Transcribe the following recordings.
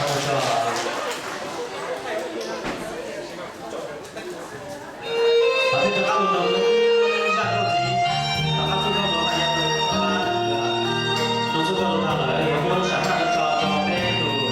Thov peb rov qab mus rau zaj rau ntxiv, tom qab txuj koj los hais, tom qab rau txuj koj los hais lawm, muab lub sam haj tso rau peb tus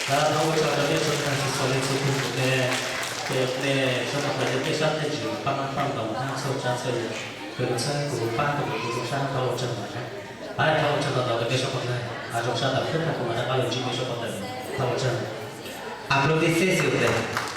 Thov ua tsaug rau nej txhua leej txhua tus, nej, nej sab tau qhia nej sab tej ntsis pab paj ntoos hab txhua tsav txhua yam, kws nws txhawb kuv pab tau kuv zoo sab, thov ua tsaug ntau. Thov ua tsaug ntau ntau rau nej sab tau, zoo sab tau khwb tag kuv mam rov qab los ntsib nej sab tau, thov ua tsaug. Aplaudir Cecil tes.